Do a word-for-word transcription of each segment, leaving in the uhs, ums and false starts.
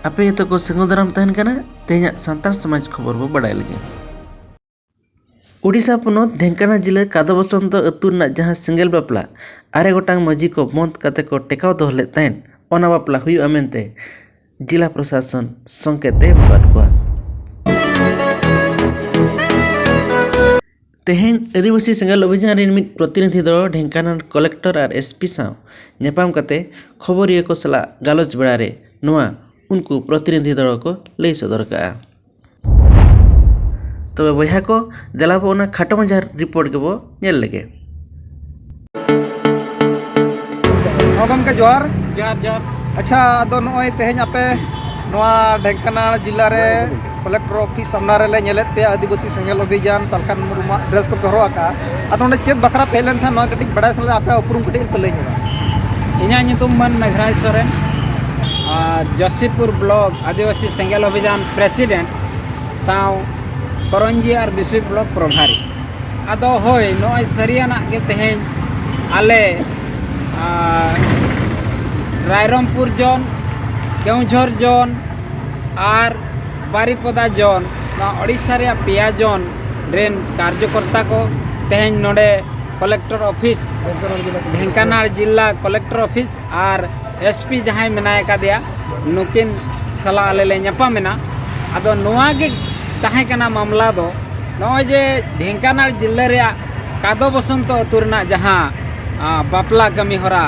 ᱟᱯᱮ ᱡᱚᱛᱚ ᱠᱚ ᱥᱟᱹᱜᱩᱱ ᱫᱟᱨᱟᱢ ᱛᱟᱦᱮᱱ ᱠᱟᱱᱟ ᱛᱮᱦᱮᱧᱟᱜ ᱥᱟᱱᱛᱟᱲ ᱥᱚᱢᱟᱡᱽ ᱠᱷᱚᱵᱚᱨ ᱵᱚ ᱵᱟᱰᱟᱭ ᱞᱟᱹᱜᱤᱫ᱾ ᱳᱰᱤᱥᱟ ᱯᱚᱱᱚᱛ ᱰᱷᱮᱝᱠᱟᱱᱟ ᱡᱤᱞᱟᱹ ᱠᱟᱫᱚ ᱵᱚᱥᱚᱱᱛᱚ ᱟᱹᱛᱩ ᱨᱮᱱᱟᱜ ᱡᱟᱦᱟᱸ ᱥᱮᱸᱜᱮᱞ ᱵᱟᱯᱞᱟ ᱟᱨᱮ ᱜᱚᱴᱟᱝ ᱢᱟᱹᱡᱷᱤ ᱠᱚ ᱵᱚᱸᱫᱽ ᱠᱟᱛᱮ ᱠᱚ ᱴᱮᱠᱟᱣ ᱫᱚᱦᱚ ᱞᱮᱫ ᱛᱟᱦᱮᱸᱫ, ᱚᱱᱟ ᱵᱟᱯᱞᱟ ᱦᱩᱭᱩᱜᱼᱟ ᱢᱮᱱᱛᱮ ᱡᱤᱞᱟ ᱯᱨᱚᱥᱟᱥᱚᱱ ᱥᱚᱝᱠᱮᱛ ᱮ ᱮᱢ ᱟᱠᱟᱫ ᱠᱚᱣᱟ᱾ ᱛᱮᱦᱮᱧ ᱟᱹᱫᱤᱵᱟᱹᱥᱤ ᱥᱮᱸᱜᱮᱞ ᱚᱵᱷᱤᱡᱟᱱ ᱨᱮᱱ ᱢᱤᱫ ᱯᱨᱚᱛᱤᱱᱤᱫᱷᱤ ᱫᱚ ᱰᱷᱮᱝᱠᱟᱱᱟᱞ ᱠᱚᱞᱮᱠᱴᱚᱨ ᱟᱨ ᱮᱥ ᱯᱤ ᱥᱟᱶ ᱧᱟᱯᱟᱢ ᱠᱟᱛᱮ ᱠᱷᱚᱵᱚᱨᱤᱭᱟᱹ ᱠᱚ ᱥᱟᱞᱟᱜ ᱜᱟᱞᱚᱪ ᱵᱮᱲᱟ ᱨᱮ ᱱᱚᱣᱟ ᱩᱱᱠᱩ ᱯᱨᱚᱛᱤᱱᱤᱫᱷᱤ ᱫᱚ ᱠᱚ ᱞᱟᱹᱭ ᱥᱚᱫᱚᱨ ᱠᱟᱜᱼᱟ᱾ ᱛᱚᱵᱮ ᱵᱚᱭᱦᱟ ᱠᱚ, ᱫᱮᱞᱟ ᱵᱚ ᱚᱱᱟ ᱠᱷᱟᱴᱚ ᱢᱟᱪᱷᱟ ᱨᱤᱯᱳᱨᱴ ᱜᱮᱵᱚ ᱧᱮᱞ ᱞᱮᱜᱮ᱾ ᱦᱚᱸ ᱜᱚᱢᱠᱮ, ᱡᱚᱦᱟᱨ᱾ ᱡᱚᱦᱟᱨ, ᱡᱚᱦᱟᱨ᱾ ᱟᱪᱪᱷᱟ, ᱟᱫᱚ ᱱᱚᱜᱼᱚᱭ ᱛᱮᱦᱮᱧ ᱟᱯᱮ ᱱᱚᱣᱟ ᱰᱷᱮᱝᱠᱟᱱᱟᱞ ᱡᱤᱞᱟ ᱨᱮ ᱠᱚᱞᱮᱠᱴᱚᱨ ᱚᱯᱷᱤᱥ ᱥᱟᱢᱱᱟ ᱨᱮᱞᱮ ᱧᱮᱞᱮᱫ ᱯᱮᱭᱟ ᱟᱹᱫᱤᱵᱟᱹᱥᱤ ᱥᱮᱸᱜᱮᱞ ᱚᱵᱷᱤᱡᱟᱱ ᱥᱟᱞᱠᱷᱟᱱ ᱢᱩᱨᱢᱩᱣᱟᱜ ᱰᱨᱮᱥ ᱠᱚᱯᱮ ᱦᱚᱨᱚᱜ ᱟᱠᱟᱫᱼᱟ᱾ ᱟᱫᱚ ᱚᱸᱰᱮ ᱪᱮᱫ ᱵᱟᱠᱷᱨᱟ ᱯᱮ ᱦᱮᱡ ᱞᱮᱱ ᱛᱟᱦᱮᱸᱫ, ᱱᱚᱣᱟ ᱠᱟᱹᱴᱤᱡ ᱵᱟᱲᱟᱭ ᱥᱟᱱᱟ ᱞᱮ, ᱟᱯᱮᱭᱟᱜ ᱩᱯᱨᱩᱢ ᱠᱟᱹᱴᱤᱡ ᱯᱮ ᱞᱟᱹᱭ ᱧᱚᱜᱟ᱾ ᱤᱧᱟᱹᱜ ᱧᱩᱛᱩᱢ ᱢᱟᱹᱱ ᱢᱮᱜᱷᱨᱟᱭ ᱥᱚᱨᱮᱱ, ᱟᱨ ᱡᱚᱥᱤᱯᱩᱨ ᱵᱞᱚᱠ ᱟᱹᱫᱤᱵᱟᱹᱥᱤ ᱥᱮᱸᱜᱮᱞ ᱚᱵᱷᱤᱡᱟᱱ ᱯᱨᱮᱥᱤᱰᱮᱱᱴ ᱥᱟᱶ ᱠᱚᱨᱚᱧᱡᱤ ᱟᱨ ᱵᱤᱥᱩᱭ ᱵᱞᱚᱠ ᱯᱨᱚᱵᱷᱟᱨᱤ᱾ ᱟᱫᱚ ᱦᱳᱭ, ᱱᱚᱜᱼᱚᱭ ᱥᱟᱹᱨᱤᱭᱟᱱᱟᱜ ᱜᱮ ᱛᱮᱦᱮᱧ ᱟᱞᱮ, ᱟᱨ, ᱨᱟᱭᱨᱚᱝᱯᱩᱨ ᱡᱳᱱ, ᱠᱮᱣᱡᱷᱚᱨ ᱡᱳᱱ ᱟᱨ ᱵᱟᱨᱤᱯᱚᱫᱟ ᱡᱳᱱ, ᱱᱚᱣᱟ ᱳᱰᱤᱥᱟ ᱨᱮᱭᱟᱜ ᱯᱮᱭᱟ ᱡᱳᱱ ᱨᱮᱱ ᱠᱟᱨᱡᱚᱠᱚᱨᱛᱟ ᱠᱚ ᱛᱮᱦᱮᱧ ᱱᱚᱰᱮ ᱠᱚᱞᱮᱠᱴᱚᱨ ᱚᱯᱷᱤᱥ, ᱰᱷᱮᱝᱠᱟᱱᱟᱞ ᱡᱤᱞᱟ ᱠᱚᱞᱮᱠᱴᱚᱨ ᱚᱯᱷᱤᱥ ᱟᱨ ᱮᱥ ᱯᱤ ᱡᱟᱦᱟᱸᱭ ᱢᱮᱱᱟᱭ ᱟᱠᱟᱫᱮᱭᱟ, ᱱᱩᱠᱤᱱ ᱥᱟᱞᱟᱜ ᱟᱞᱮ ᱞᱮ ᱧᱟᱯᱟᱢ ᱮᱱᱟ᱾ ᱟᱫᱚ ᱱᱚᱣᱟ ᱜᱮ ᱛᱟᱦᱮᱸ ᱠᱟᱱᱟ ᱢᱟᱢᱞᱟ ᱫᱚ, ᱱᱚᱜᱼᱚᱭ ᱡᱮ ᱰᱷᱮᱝᱠᱟᱱᱟᱞ ᱡᱤᱞᱟᱹ ᱨᱮᱭᱟᱜ ᱠᱟᱫᱚ ᱵᱚᱥᱚᱱᱛᱚ ᱟᱹᱛᱩ ᱨᱮᱱᱟᱜ ᱡᱟᱦᱟᱸ, ᱟ, ᱵᱟᱯᱞᱟ ᱠᱟᱹᱢᱤ ᱦᱚᱨᱟ,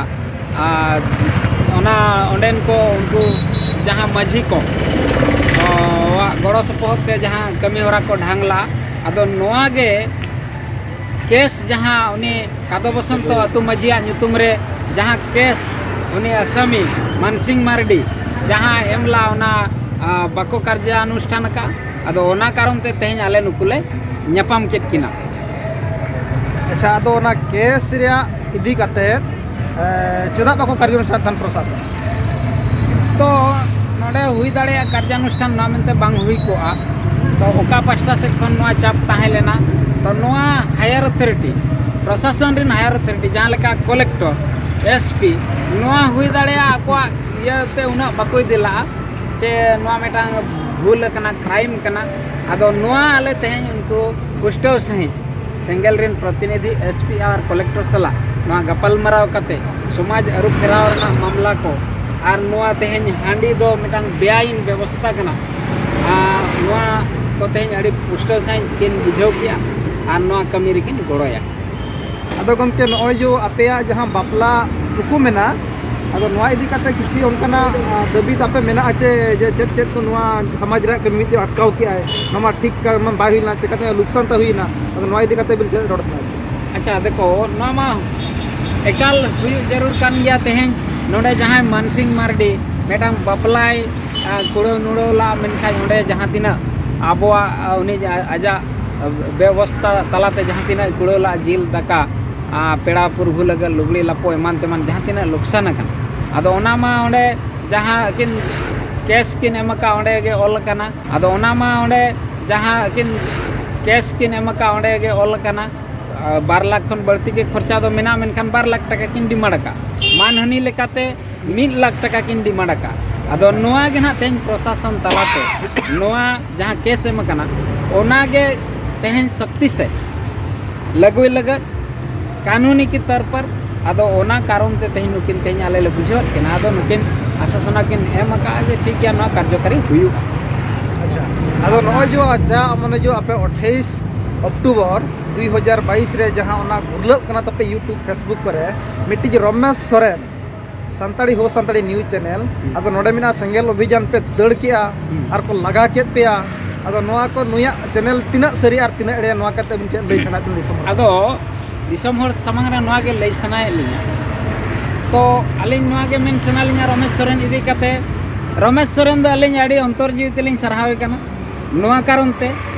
ᱟ, ᱚᱱᱟ ᱚᱸᱰᱮᱱ ᱠᱚ ᱩᱱᱠᱩ ᱡᱟᱦᱟᱸ ᱢᱟᱹᱡᱷᱤ ᱠᱚ, ᱚ, ᱣᱟᱜ ᱜᱚᱲᱚ ᱥᱚᱯᱚᱦᱚᱫ ᱛᱮ ᱡᱟᱦᱟᱸ ᱠᱟᱹᱢᱤ ᱦᱚᱨᱟ ᱠᱚ ᱰᱷᱟᱝᱞᱟ, ᱟᱫᱚ ᱱᱚᱣᱟ ᱜᱮ ᱠᱮᱥ ᱡᱟᱦᱟᱸ ᱩᱱᱤ ᱠᱟᱫᱚ ᱵᱚᱥᱚᱱᱛᱚ ᱟᱹᱛᱩ ᱢᱟᱹᱡᱷᱤᱭᱟᱜ ᱧᱩᱛᱩᱢ ᱨᱮ ᱡᱟᱦᱟᱸ ᱠᱮᱥ ᱩᱱᱤ ᱟᱥᱟᱢᱤ ᱢᱟᱱᱥᱤᱝ ᱢᱟᱨᱰᱤ ᱡᱟᱦᱟᱸ ᱮᱢ ᱞᱟ, ᱚᱱᱟ, ᱟ, ᱵᱟᱠᱚ ᱠᱟᱨᱡᱟᱱᱩᱥᱴᱷᱟᱱ ᱟᱠᱟᱫᱼᱟ᱾ ᱟᱫᱚ ᱚᱱᱟ ᱠᱟᱨᱚᱱ ᱛᱮ ᱛᱮᱦᱮᱧ ᱟᱞᱮ ᱱᱩᱠᱩ ᱞᱮ ᱧᱟᱯᱟᱢ ᱠᱮᱫ ᱠᱤᱱᱟ᱾ ᱟᱪᱪᱷᱟ, ᱟᱫᱚ ᱚᱱᱟ ᱠᱮᱥ ᱨᱮᱭᱟᱜ ᱤᱫᱤ ᱠᱟᱛᱮ, ᱮ, ᱪᱮᱫᱟᱜ ᱵᱟᱠᱚ ᱠᱟᱨᱡᱟᱱᱩᱥᱴᱷᱟᱱ ᱛᱟᱦᱮᱱ ᱯᱨᱚᱥᱟᱥᱚᱱ? ᱛᱚ ᱱᱚᱰᱮ ᱦᱩᱭ ᱫᱟᱲᱮᱭᱟᱜᱼᱟ ᱠᱟᱨᱡᱟᱱᱩᱥᱴᱷᱟᱱ ᱱᱚᱣᱟ ᱢᱮᱱᱛᱮ ᱵᱟᱝ ᱦᱩᱭ ᱠᱚᱜᱼᱟ᱾ ᱛᱚ ᱚᱠᱟ ᱯᱟᱥᱴᱟ ᱥᱮᱫ ᱠᱷᱚᱱ ᱱᱚᱣᱟ ᱪᱟᱯ ᱛᱟᱦᱮᱸ ᱞᱮᱱᱟ? ᱛᱚ ᱱᱚᱣᱟ ᱦᱟᱭᱟᱨ ᱚᱛᱷᱚᱨᱤᱴᱤ, ᱯᱨᱚᱥᱟᱥᱚᱱ ᱨᱮᱱ ᱦᱟᱭᱟᱨ ᱚᱛᱷᱚᱨᱤᱴᱤ, ᱡᱟᱦᱟᱸ ᱞᱮᱠᱟ ᱠᱚᱞᱮᱠᱴᱚᱨ, ᱮᱥ ᱯᱤ, ᱱᱚᱣᱟ ᱦᱩᱭ ᱫᱟᱲᱮᱭᱟᱜᱼᱟ ᱟᱠᱚᱣᱟᱜ ᱤᱭᱟᱹᱛᱮ ᱩᱱᱟᱹᱜ ᱵᱟᱠᱚ ᱤᱫᱤ ᱞᱟᱜᱼᱟ᱾ ᱪᱮ ᱱᱚᱣᱟ ᱢᱤᱫᱴᱟᱝ ᱵᱷᱩᱞ ᱟᱠᱟᱱᱟ, ᱠᱨᱟᱭᱤᱢ ᱠᱟᱱᱟ᱾ ᱟᱫᱚ ᱱᱚᱣᱟ ᱟᱞᱮ ᱛᱮᱦᱮᱧ ᱩᱱᱠᱩ ᱯᱩᱥᱴᱟᱹᱣ ᱥᱟᱺᱦᱤᱡ ᱥᱮᱸᱜᱮᱞ ᱨᱮᱱ ᱯᱨᱚᱛᱤᱱᱤᱫᱷᱤ, ᱮᱥ ᱯᱤ ᱟᱨ ᱠᱚᱞᱮᱠᱴᱚᱨ ᱥᱟᱞᱟᱜ ᱱᱚᱣᱟ ᱜᱟᱯᱟᱞᱢᱟᱨᱟᱣ ᱠᱟᱛᱮ ᱥᱚᱢᱟᱡᱽ ᱟᱹᱨᱩ ᱯᱷᱮᱨᱟᱣ ᱨᱮᱱᱟᱜ ᱢᱟᱢᱞᱟ ᱠᱚ ᱟᱨ ᱱᱚᱣᱟ ᱛᱮᱦᱮᱧ ᱦᱟᱺᱰᱤ ᱫᱚ ᱢᱤᱫᱴᱟᱝ ᱵᱮᱟᱭᱤᱱ ᱵᱮᱵᱚᱥᱛᱟ ᱠᱟᱱᱟ, ᱟᱨ ᱱᱚᱣᱟ ᱠᱚ ᱛᱮᱦᱮᱧ ᱟᱹᱰᱤ ᱯᱩᱥᱴᱟᱹᱣ ᱥᱟᱺᱦᱤᱡ ᱠᱤᱱ ᱵᱩᱡᱷᱟᱹᱣ ᱠᱮᱜᱼᱟ ᱟᱨ ᱱᱚᱣᱟ ᱠᱟᱹᱢᱤ ᱨᱮᱠᱤᱱ ᱜᱚᱲᱚᱭᱟ᱾ ᱟᱫᱚ ᱜᱚᱢᱠᱮ, ᱱᱚᱜᱼᱚᱭ ᱡᱮ ᱟᱯᱮᱭᱟᱜ ᱡᱟᱦᱟᱸ ᱵᱟᱯᱞᱟ ᱛᱷᱩᱠᱩᱢ ᱮᱱᱟ, ᱟᱫᱚ ᱱᱚᱣᱟ ᱤᱫᱤ ᱠᱟᱛᱮ ᱠᱤᱪᱷᱩ ᱚᱱᱠᱟᱱᱟᱜ, ᱟ, ᱫᱟᱹᱵᱤ ᱛᱟᱯᱮ ᱢᱮᱱᱟᱜᱼᱟ ᱪᱮ, ᱡᱮ ᱪᱮᱫ ᱪᱮᱫ ᱠᱚ ᱱᱚᱣᱟ ᱥᱚᱢᱟᱡᱽ ᱨᱮᱭᱟᱜ ᱠᱟᱹᱢᱤ ᱢᱤᱫᱴᱮᱱ ᱟᱴᱠᱟᱣ ᱠᱮᱜᱼᱟᱭ, ᱱᱚᱣᱟ ᱢᱟ ᱴᱷᱤᱠ ᱠᱟ-, ᱢᱟ ᱵᱟᱭ ᱦᱩᱭ ᱞᱮᱱᱟ, ᱪᱮᱠᱟᱛᱮ ᱞᱩᱠᱥᱟᱱ ᱛᱟ ᱦᱩᱭᱱᱟ? ᱟᱫᱚ ᱱᱚᱣᱟ ᱤᱫᱤ ᱠᱟᱛᱮ ᱵᱤᱱ ᱪᱮᱫ ᱨᱚᱲ ᱥᱟᱱᱟᱭᱮᱫ ᱵᱤᱱᱟ? ᱟᱪᱪᱷᱟ, ᱫᱮᱠᱷᱚ, ᱱᱚᱣᱟ ᱢᱟ ᱮᱠᱟᱞ ᱦᱩᱭᱩᱜ ᱡᱟᱹᱨᱩᱲ ᱠᱟᱱ ᱜᱮᱭᱟ᱾ ᱛᱮᱦᱮᱧ ᱱᱚᱰᱮ ᱡᱟᱦᱟᱸᱭ ᱢᱟᱱᱥᱤᱝ ᱢᱟᱨᱰᱤ ᱢᱤᱫᱴᱟᱝ ᱵᱟᱯᱞᱟᱭ, ᱟ, ᱠᱩᱲᱟᱹᱣ ᱱᱩᱲᱟᱹᱣ ᱞᱟᱜ, ᱢᱮᱱᱠᱷᱟᱱ ᱚᱸᱰᱮ ᱡᱟᱦᱟᱸ ᱛᱤᱱᱟᱹᱜ ᱟᱵᱚᱣᱟᱜ, ᱟ, ᱩᱱᱤ ᱡᱟ-, ᱟᱡᱟᱜ ᱵᱮᱵᱚᱥᱛᱟ ᱛᱟᱞᱟᱛᱮ ᱡᱟᱦᱟᱸ ᱛᱤᱱᱟᱹᱜ ᱠᱩᱲᱟᱹᱣ ᱞᱟᱜ, ᱡᱤᱞ ᱫᱟᱠᱟ, ᱟ, ᱯᱮᱲᱟ ᱯᱩᱨᱵᱷᱩ ᱞᱟᱹᱜᱤᱫ ᱞᱩᱜᱽᱲᱤ ᱞᱟᱯᱚ ᱮᱢᱟᱱ ᱛᱮᱢᱟᱱ ᱡᱟᱦᱟᱸ ᱛᱤᱱᱟᱹᱜ ᱞᱚᱠᱥᱟᱱ ᱟᱠᱟᱱᱟ, ᱟᱫᱚ ᱚᱱᱟ ᱢᱟ ᱚᱸᱰᱮ ᱡᱟᱦᱟᱸ ᱠᱤᱱ ᱠᱮᱥ ᱠᱤᱱ ᱮᱢ ᱟᱠᱟᱫ, ᱚᱸᱰᱮ ᱜᱮ ᱚᱞ ᱟᱠᱟᱱᱟ᱾ ᱟᱫᱚ ᱚᱱᱟ ᱢᱟ ᱚᱸᱰᱮ ᱡᱟᱦᱟᱸ ᱠᱤᱱ ᱠᱮᱥ ᱠᱤᱱ ᱮᱢ ᱟᱠᱟᱫ, ᱚᱸᱰᱮ ᱜᱮ ᱚᱞ ᱟᱠᱟᱱᱟ᱾ ᱟ, ᱵᱟᱨ ᱞᱟᱠᱷ ᱠᱷᱚᱱ ᱵᱟᱹᱲᱛᱤ ᱜᱮ ᱠᱷᱚᱨᱪᱟ ᱫᱚ ᱢᱮᱱᱟᱜᱼᱟ, ᱢᱮᱱᱠᱷᱟᱱ ᱵᱟᱨ ᱞᱟᱠᱷ ᱴᱟᱠᱟ ᱠᱤᱱ ᱰᱤᱢᱟᱱᱰ ᱟᱠᱟᱫ᱾ ᱢᱟᱱᱦᱟᱹᱱᱤ ᱞᱮᱠᱟᱛᱮ ᱢᱤᱫ ᱞᱟᱠᱷ ᱴᱟᱠᱟ ᱠᱤᱱ ᱰᱤᱢᱟᱱᱰ ᱟᱠᱟᱫ᱾ ᱟᱫᱚ ᱱᱚᱣᱟ ᱜᱮ ᱱᱟᱦᱟᱜ ᱛᱮᱦᱮᱧ ᱯᱨᱚᱥᱟᱥᱚᱱ ᱛᱟᱞᱟᱛᱮ ᱱᱚᱣᱟ ᱡᱟᱦᱟᱸ ᱠᱮᱥ ᱮᱢ ᱟᱠᱟᱱᱟ, ᱚᱱᱟ ᱜᱮ ᱛᱮᱦᱮᱧ ᱥᱚᱠᱛᱤ ᱥᱮ ᱞᱟᱹᱜᱩᱭ ᱞᱟᱹᱜᱤᱫ ᱠᱟᱹᱱᱩᱱᱤ ᱠᱤ ᱛᱚᱨ ᱯᱟᱨ᱾ ᱟᱫᱚ ᱚᱱᱟ ᱠᱟᱨᱚᱱ ᱛᱮ ᱛᱮᱦᱮᱧ ᱱᱩᱠᱤᱱ ᱛᱮᱦᱮᱧ ᱟᱞᱮ ᱞᱮ ᱵᱩᱡᱷᱟᱹᱣᱮᱫ ᱠᱤᱱᱟ᱾ ᱟᱫᱚ ᱱᱩᱠᱤᱱ ᱟᱥᱟᱥᱚᱱᱟ ᱠᱤᱱ ᱮᱢ ᱟᱠᱟᱫᱼᱟ ᱡᱮ ᱴᱷᱤᱠ ᱜᱮᱭᱟ, ᱱᱚᱣᱟ ᱠᱟᱨᱡᱚᱠᱟᱨᱤ ᱦᱩᱭᱩᱜᱼᱟ᱾ ᱟᱪᱪᱷᱟ, ᱟᱫᱚ ᱱᱚᱜᱼᱚᱭ ᱡᱮ ᱟᱪᱪᱷᱟ, ᱢᱟᱱᱮ ᱡᱮ ᱟᱯᱮ ᱟᱴᱷᱟᱭᱤᱥ ᱚᱠᱴᱳᱵᱚᱨ ᱫᱩᱭ ᱦᱟᱡᱟᱨ ᱵᱟᱭᱤᱥ ᱨᱮ ᱡᱟᱦᱟᱸ ᱚᱱᱟ ᱜᱩᱨᱞᱟᱹᱜ ᱠᱟᱱᱟ ᱛᱟᱯᱮ YouTube, Facebook ᱠᱚᱨᱮ ᱢᱤᱫᱴᱤᱡ ᱨᱚᱢᱮᱥ ᱥᱚᱨᱮᱱ, ᱥᱟᱱᱛᱟᱲᱤ ᱦᱳ ᱥᱟᱱᱛᱟᱲᱤ ᱱᱤᱭᱩᱡᱽ ᱪᱮᱱᱮᱞ, ᱦᱩᱸ᱾ ᱟᱫᱚ ᱱᱚᱰᱮ ᱢᱮᱱᱟᱜᱼᱟ ᱥᱮᱸᱜᱮᱞ ᱚᱵᱷᱤᱡᱟᱱ ᱯᱮ ᱫᱟᱹᱲ ᱠᱮᱜᱼᱟ ᱦᱩᱸ᱾ ᱟᱨ ᱠᱚ ᱞᱟᱜᱟ ᱠᱮᱫ ᱯᱮᱭᱟ᱾ ᱟᱫᱚ ᱱᱚᱣᱟ ᱠᱚ ᱱᱩᱭᱟᱜ ᱪᱮᱱᱮᱞ ᱛᱤᱱᱟᱹᱜ ᱥᱟᱹᱨᱤ ᱟᱨ ᱛᱤᱱᱟᱹᱜ ᱮᱲᱮ, ᱱᱚᱣᱟ ᱠᱟᱛᱮ ᱵᱤᱱ ᱪᱮᱫ ᱞᱟᱹᱭ ᱥᱟᱱᱟᱭᱮᱫ ᱵᱤᱱ ᱫᱤᱥᱚᱢ ᱦᱚᱲ? ᱟᱫᱚ ᱫᱤᱥᱚᱢ ᱦᱚᱲ ᱥᱟᱢᱟᱝ ᱨᱮ ᱱᱚᱣᱟ ᱜᱮ ᱞᱟᱹᱭ ᱥᱟᱱᱟᱭᱮᱫ ᱞᱤᱧᱟ᱾ ᱛᱚ ᱟᱹᱞᱤᱧ ᱱᱚᱣᱟ ᱜᱮ ᱢᱮᱱ ᱥᱟᱱᱟ ᱞᱤᱧᱟ ᱨᱚᱢᱮᱥ ᱥᱚᱨᱮᱱ ᱤᱫᱤ ᱠᱟᱛᱮ, ᱨᱚᱢᱮᱥ ᱥᱚᱨᱮᱱ ᱫᱚ ᱟᱹᱞᱤᱧ ᱟᱹᱰᱤ ᱚᱱᱛᱚᱨ ᱡᱤᱣᱤ ᱛᱮᱞᱤᱧ ᱥᱟᱨᱦᱟᱣᱮ ᱠᱟᱱᱟ᱾ ᱱᱚᱣᱟ ᱠᱟᱨᱚᱱ ᱛᱮ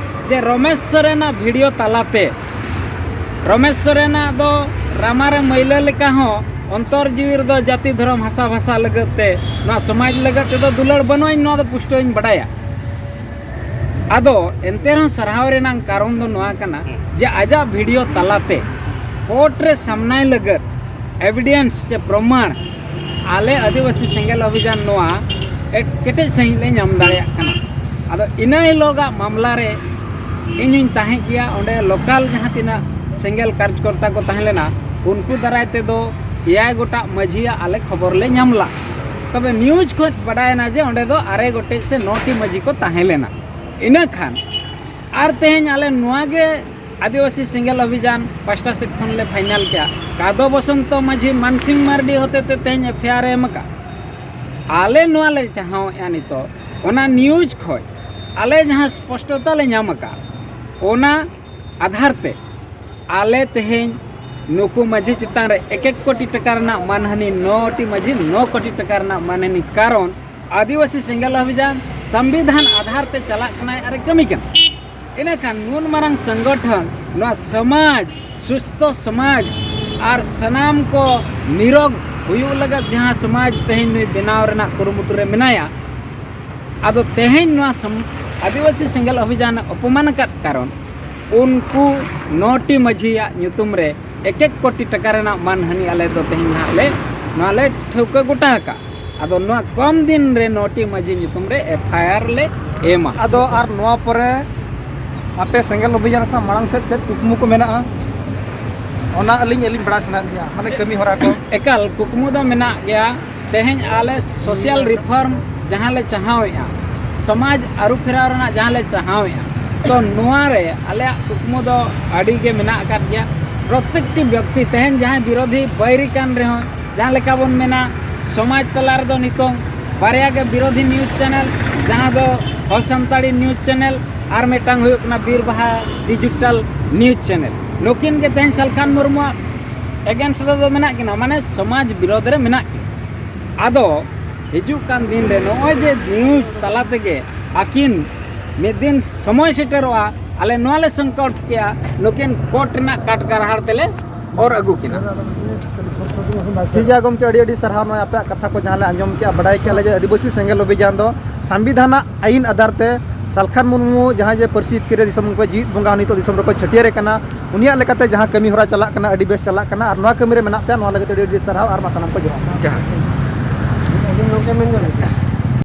ᱡᱮ ᱨᱚᱢᱮᱥ ᱥᱚᱨᱮᱱᱟᱜ ᱵᱷᱤᱰᱤᱭᱳ ᱛᱟᱞᱟᱛᱮ, ᱨᱚᱢᱮᱥ ᱥᱚᱨᱮᱱᱟᱜ ᱫᱚ ᱨᱟᱢᱟ ᱨᱮ ᱢᱟᱹᱭᱞᱟᱹ ᱞᱮᱠᱟ ᱦᱚᱸ ᱚᱱᱛᱚᱨ ᱡᱤᱣᱤ ᱨᱮᱫᱚ ᱡᱟᱹᱛᱤ ᱫᱷᱚᱨᱚᱢ ᱦᱟᱥᱟ ᱵᱷᱟᱥᱟ ᱞᱟᱹᱜᱤᱫ ᱛᱮ, ᱱᱚᱣᱟ ᱥᱚᱢᱟᱡᱽ ᱞᱟᱹᱜᱤᱫ ᱛᱮᱫᱚ ᱫᱩᱞᱟᱹᱲ ᱵᱟᱹᱱᱩᱜᱼᱟ, ᱤᱧ ᱱᱚᱣᱟ ᱫᱚ ᱯᱩᱥᱴᱟᱹᱣ ᱤᱧ ᱵᱟᱰᱟᱭᱟ᱾ ᱟᱫᱚ ᱮᱱᱛᱮ ᱨᱮᱦᱚᱸ ᱥᱟᱨᱦᱟᱣ ᱨᱮᱱᱟᱜ ᱠᱟᱨᱚᱱ ᱫᱚ ᱱᱚᱣᱟ ᱠᱟᱱᱟ ᱦᱩᱸ᱾ ᱡᱮ ᱟᱡᱟᱜ ᱵᱷᱤᱰᱤᱭᱳ ᱛᱟᱞᱟᱛᱮ ᱠᱳᱨᱴ ᱨᱮ ᱥᱟᱢᱱᱟᱭ ᱞᱟᱹᱜᱤᱫ ᱮᱵᱷᱤᱰᱮᱱᱥ ᱪᱮ ᱯᱨᱚᱢᱟᱬ ᱟᱞᱮ ᱟᱹᱫᱤᱵᱟᱹᱥᱤ ᱥᱮᱸᱜᱮᱞ ᱚᱵᱷᱤᱡᱟᱱ ᱱᱚᱣᱟ ᱮᱴ- ᱠᱮᱴᱮᱡ ᱥᱟᱺᱦᱤᱡ ᱞᱮ ᱧᱟᱢ ᱫᱟᱲᱮᱭᱟᱜ ᱠᱟᱱᱟ᱾ ᱟᱫᱚ ᱤᱱᱟᱹ ᱦᱤᱞᱳᱜᱟᱜ ᱢᱟᱢᱞᱟ ᱨᱮ ᱤᱧ ᱦᱚᱧ ᱛᱟᱦᱮᱸ ᱜᱮᱭᱟ᱾ ᱚᱸᱰᱮ ᱞᱳᱠᱟᱞ ᱡᱟᱦᱟᱸ ᱛᱤᱱᱟᱹᱜ ᱥᱮᱸᱜᱮᱞ ᱠᱟᱨᱡᱽᱠᱚᱨᱛᱟ ᱠᱚ ᱛᱟᱦᱮᱸ ᱞᱮᱱᱟ, ᱩᱱᱠᱩ ᱫᱟᱨᱟᱭ ᱛᱮᱫᱚ ᱮᱭᱟᱭ ᱜᱚᱴᱟᱜ ᱢᱟᱹᱡᱷᱤᱭᱟᱜ ᱟᱞᱮ ᱠᱷᱚᱵᱚᱨ ᱞᱮ ᱧᱟᱢ ᱞᱮᱫᱟ᱾ ᱛᱚᱵᱮ ᱱᱤᱭᱩᱡᱽ ᱠᱷᱚᱱ ᱵᱟᱰᱟᱭᱮᱱᱟ ᱡᱮ ᱚᱸᱰᱮ ᱫᱚ ᱟᱨᱮ ᱜᱚᱴᱮᱡ ᱥᱮ ᱱᱚᱴᱤ ᱢᱟᱹᱡᱷᱤ ᱠᱚ ᱛᱟᱦᱮᱸ ᱞᱮᱱᱟ᱾ ᱤᱱᱟᱹ ᱠᱷᱟᱱ ᱟᱨ ᱛᱮᱦᱮᱧ ᱟᱞᱮ ᱱᱚᱣᱟ ᱜᱮ ᱟᱹᱫᱤᱵᱟᱹᱥᱤ ᱥᱮᱸᱜᱮᱞ ᱚᱵᱷᱤᱡᱟᱱ ᱯᱟᱥᱴᱟ ᱥᱮᱫ ᱠᱷᱚᱱ ᱞᱮ ᱯᱷᱟᱭᱱᱟᱞ ᱠᱮᱜᱼᱟ᱾ ᱠᱟᱫᱚ ᱵᱚᱥᱚᱱᱛᱚ ᱢᱟᱹᱡᱷᱤ ᱢᱟᱱᱥᱤᱝ ᱢᱟᱨᱰᱤ ᱦᱚᱛᱮ ᱛᱮ ᱛᱮᱦᱮᱧ ᱮᱯᱷ ᱟᱭ ᱟᱨ ᱮ ᱮᱢ ᱟᱠᱟᱫ᱾ ᱟᱞᱮ ᱱᱚᱣᱟ ᱞᱮ ᱪᱟᱦᱟᱣᱮᱫᱼᱟ ᱱᱤᱛᱚᱜ, ᱚᱱᱟ ᱱᱤᱭᱩᱡᱽ ᱠᱷᱚᱱ ᱟᱞᱮ ᱡᱟᱦᱟᱸ ᱥᱯᱚᱥᱴᱚᱛᱟ ᱞᱮ ᱧᱟᱢ ᱟᱠᱟᱫ, ᱚᱱᱟ ᱟᱫᱷᱟᱨ ᱛᱮ ᱟᱞᱮ ᱛᱮᱦᱮᱧ ᱱᱩᱠᱩ ᱢᱟᱹᱡᱷᱤ ᱪᱮᱛᱟᱱ ᱨᱮ ᱮᱠ ᱮᱠ ᱠᱳᱴᱤ ᱴᱟᱠᱟ ᱨᱮᱱᱟᱜ ᱢᱟᱱᱦᱟᱹᱱᱤ, ᱱᱚ ᱴᱤ ᱢᱟᱹᱡᱷᱤ ᱱᱚ ᱠᱳᱴᱤ ᱴᱟᱠᱟ ᱨᱮᱱᱟᱜ ᱢᱟᱱᱦᱟᱹᱱᱤ, ᱠᱟᱨᱚᱱ ᱟᱹᱫᱤᱵᱟᱹᱥᱤ ᱥᱮᱸᱜᱮᱞ ᱚᱵᱷᱤᱡᱟᱱ ᱥᱚᱝᱵᱤᱫᱷᱟᱱ ᱟᱫᱷᱟᱨ ᱛᱮ ᱪᱟᱞᱟᱜ ᱠᱟᱱᱟᱭ ᱟᱨᱮ ᱠᱟᱹᱢᱤ ᱠᱟᱱᱟ᱾ ᱤᱱᱟᱹᱠᱷᱟᱱ ᱱᱩᱱ ᱢᱟᱨᱟᱝ ᱥᱚᱝᱜᱚᱴᱷᱚᱱ ᱱᱚᱣᱟ ᱥᱚᱢᱟᱡᱽ, ᱥᱩᱥᱛᱷᱚ ᱥᱚᱢᱟᱡᱽ ᱟᱨ ᱥᱟᱱᱟᱢ ᱠᱚ ᱱᱤᱨᱳᱜᱽ ᱦᱩᱭᱩᱜ ᱞᱟᱹᱜᱤᱫ ᱡᱟᱦᱟᱸ ᱥᱚᱢᱟᱡᱽ ᱛᱮᱦᱮᱧ ᱱᱩᱭ ᱵᱮᱱᱟᱣ ᱨᱮᱱᱟᱜ ᱠᱩᱨᱩᱢᱩᱴᱩ ᱨᱮ ᱢᱮᱱᱟᱭᱟ, ᱟᱫᱚ ᱛᱮᱦᱮᱧ ᱱᱚᱣᱟ ᱥᱚᱢ- ᱟᱹᱫᱤᱵᱟᱹᱥᱤ ᱥᱮᱸᱜᱮᱞ ᱚᱵᱷᱤᱡᱟᱱ ᱮ ᱚᱯᱚᱢᱟᱱ ᱟᱠᱟᱫ ᱠᱟᱨᱚᱱ ᱩᱱᱠᱩ ᱱᱚ ᱴᱤ ᱢᱟᱹᱡᱷᱤᱭᱟᱜ ᱧᱩᱛᱩᱢ ᱨᱮ ᱮᱠ ᱮᱠ ᱠᱳᱴᱤ ᱴᱟᱠᱟ ᱨᱮᱱᱟᱜ ᱢᱟᱱᱦᱟᱹᱱᱤ ᱟᱞᱮ ᱫᱚ ᱛᱮᱦᱮᱧ ᱱᱟᱦᱟᱜ ᱞᱮ, ᱱᱚᱣᱟ ᱞᱮ ᱴᱷᱟᱹᱣᱠᱟᱹ ᱜᱚᱴᱟ ᱟᱠᱟᱫ᱾ ᱟᱫᱚ ᱱᱚᱣᱟ ᱠᱚᱢ ᱫᱤᱱ ᱨᱮ ᱱᱚ ᱴᱤ ᱢᱟᱹᱡᱷᱤ ᱧᱩᱛᱩᱢ ᱨᱮ ᱮᱯᱷ ᱟᱭ ᱟᱨ ᱞᱮ ᱮᱢᱟ᱾ ᱟᱫᱚ ᱟᱨ ᱱᱚᱣᱟ ᱯᱚᱨᱮ ᱟᱯᱮ ᱥᱮᱸᱜᱮᱞ ᱚᱵᱷᱤᱡᱟᱱ ᱥᱟᱶ ᱢᱟᱲᱟᱝ ᱥᱮᱫ ᱪᱮᱫ ᱠᱩᱠᱢᱩ ᱠᱚ ᱢᱮᱱᱟᱜᱼᱟ? ᱚᱱᱟ ᱟᱹᱞᱤᱧ, ᱟᱹᱞᱤᱧ ᱵᱟᱲᱟᱭ ᱥᱟᱱᱟᱭᱮᱫ ᱞᱤᱧᱟ, ᱢᱟᱱᱮ ᱠᱟᱹᱢᱤ ᱦᱚᱨᱟ ᱠᱚ᱾ ᱮᱠᱟᱞ, ᱠᱩᱠᱢᱩ ᱫᱚ ᱢᱮᱱᱟᱜ ᱜᱮᱭᱟ᱾ ᱛᱮᱦᱮᱧ ᱟᱞᱮ ᱥᱳᱥᱟᱞ ᱨᱤᱯᱷᱚᱨᱢ ᱡᱟᱦᱟᱸ ᱞᱮ ᱪᱟᱦᱟᱣᱮᱫᱼᱟ, ᱥᱚᱢᱟᱡᱽ ᱟᱹᱨᱩ ᱯᱷᱮᱨᱟᱣ ᱨᱮᱱᱟᱜ ᱡᱟᱦᱟᱸ ᱞᱮ ᱪᱟᱦᱟᱣᱮᱫᱼᱟ, ᱛᱚ ᱱᱚᱣᱟ ᱨᱮ ᱟᱞᱮᱭᱟᱜ ᱠᱩᱠᱢᱩ ᱫᱚ ᱟᱹᱰᱤ ᱜᱮ ᱢᱮᱱᱟᱜ ᱟᱠᱟᱫ ᱜᱮᱭᱟ᱾ ᱯᱨᱚᱛᱮᱠᱴᱤ ᱵᱮᱠᱛᱤ, ᱛᱮᱦᱮᱧ ᱡᱟᱦᱟᱸᱭ ᱵᱤᱨᱳᱫᱷᱤ ᱵᱟᱹᱭᱨᱤ ᱠᱟᱱ ᱨᱮᱦᱚᱸ, ᱡᱟᱦᱟᱸ ᱞᱮᱠᱟ ᱵᱚᱱ ᱢᱮᱱᱟ, ᱥᱚᱢᱟᱡᱽ ᱛᱟᱞᱟ ᱨᱮᱫᱚ ᱱᱤᱛᱚᱝ ᱵᱟᱨᱭᱟ ᱜᱮ ᱵᱤᱨᱳᱫᱷᱤ ᱱᱤᱭᱩᱡᱽ ᱪᱮᱱᱮᱞ, ᱡᱟᱦᱟᱸ ᱫᱚ ᱦᱚ ᱥᱟᱱᱛᱟᱲᱤ ᱱᱤᱭᱩᱡᱽ ᱪᱮᱱᱮᱞ ᱟᱨ ᱢᱤᱫᱴᱟᱝ ᱦᱩᱭᱩᱜ ᱠᱟᱱᱟ ᱵᱤᱨ ᱵᱟᱦᱟ ᱰᱤᱡᱤᱴᱟᱞ ᱱᱤᱭᱩᱡᱽ ᱪᱮᱱᱮᱞ᱾ ᱱᱩᱠᱤᱱ ᱜᱮ ᱛᱮᱦᱮᱧ ᱥᱟᱞᱠᱷᱟᱱ ᱢᱩᱨᱢᱩᱣᱟᱜ ᱮᱜᱮᱱᱥᱴ ᱨᱮᱫᱚ ᱢᱮᱱᱟᱜ ᱠᱤᱱᱟ, ᱢᱟᱱᱮ ᱥᱚᱢᱟᱡᱽ ᱵᱤᱨᱳᱫᱷ ᱨᱮ ᱢᱮᱱᱟᱜ ᱠᱤᱱᱟ᱾ ᱟᱫᱚ ᱦᱤᱡᱩᱜ ᱠᱟᱱ ᱫᱤᱱ ᱨᱮ ᱱᱚᱜᱼᱚᱭ ᱡᱮ ᱱᱤᱭᱩᱡᱽ ᱛᱟᱞᱟ ᱛᱮᱜᱮ ᱟᱹᱠᱤᱱ ᱢᱤᱫ ᱫᱤᱱ ᱥᱚᱢᱚᱭ ᱥᱮᱴᱮᱨᱚᱜᱼᱟ, ᱟᱞᱮ ᱱᱚᱣᱟ ᱞᱮ ᱥᱚᱝᱠᱚᱞᱯ ᱠᱮᱜᱼᱟ, ᱱᱩᱠᱤᱱ ᱠᱳᱨᱴ ᱨᱮᱱᱟᱜ ᱠᱟᱴ ᱜᱟᱨᱦᱟᱲ ᱛᱮᱞᱮ ᱚᱨ ᱟᱹᱜᱩ ᱠᱤᱱᱟ᱾ ᱴᱷᱤᱠ ᱜᱮᱭᱟ ᱜᱚᱢᱠᱮ, ᱟᱹᱰᱤ ᱟᱹᱰᱤ ᱥᱟᱨᱦᱟᱣ᱾ ᱱᱚᱣᱟ ᱟᱯᱮᱭᱟᱜ ᱠᱟᱛᱷᱟ ᱠᱚ ᱡᱟᱦᱟᱸ ᱞᱮ ᱟᱸᱡᱚᱢ ᱠᱮᱜᱼᱟ, ᱵᱟᱰᱟᱭ ᱠᱮᱜᱼᱟ ᱞᱮ ᱡᱮ ᱟᱹᱫᱤᱵᱟᱹᱥᱤ ᱥᱮᱸᱜᱮᱞ ᱚᱵᱷᱤᱡᱟᱱ ᱫᱚ ᱥᱚᱝᱵᱤᱫᱷᱟᱱᱟᱜ ᱟᱹᱭᱤᱱ ᱟᱫᱷᱟᱨ ᱛᱮ ᱥᱟᱞᱠᱷᱟᱱ ᱢᱩᱨᱢᱩ ᱡᱟᱦᱟᱸᱭ ᱡᱮ ᱯᱟᱹᱨᱥᱤ ᱡᱤᱛᱠᱟᱹᱨᱤᱭᱟᱹ ᱫᱤᱥᱚᱢ ᱠᱚ ᱡᱤᱣᱤᱫ ᱵᱚᱸᱜᱟ ᱱᱤᱛᱚᱜ ᱫᱤᱥᱚᱢ ᱨᱮᱠᱚ ᱪᱷᱟᱹᱴᱭᱟᱹᱨᱮ ᱠᱟᱱᱟ, ᱩᱱᱤᱭᱟᱜ ᱞᱮᱠᱟᱛᱮ ᱡᱟᱦᱟᱸ ᱠᱟᱹᱢᱤ ᱦᱚᱨᱟ ᱪᱟᱞᱟᱜ ᱠᱟᱱᱟ, ᱟᱹᱰᱤ ᱵᱮᱥ ᱪᱟᱞᱟᱜ ᱠᱟᱱᱟ, ᱟᱨ ᱱᱚᱣᱟ ᱠᱟᱹᱢᱤ ᱨᱮ ᱢᱮᱱᱟᱜ ᱯᱮᱭᱟ, ᱱᱚᱣᱟ ᱞᱟᱹᱜᱤᱫ ᱟᱹᱰᱤ ᱟᱹᱰᱤ ᱥᱟᱨᱦᱟᱣ ᱟᱨ ᱢᱟ ᱥᱟᱱᱟᱢ ᱠᱚ ᱡᱚᱦᱟᱨ᱾ ᱡᱚᱦᱟᱨ᱾ ᱟᱹᱵᱤᱱ ᱜᱚᱢᱠᱮ ᱢᱮᱱ ᱡᱚᱝ᱾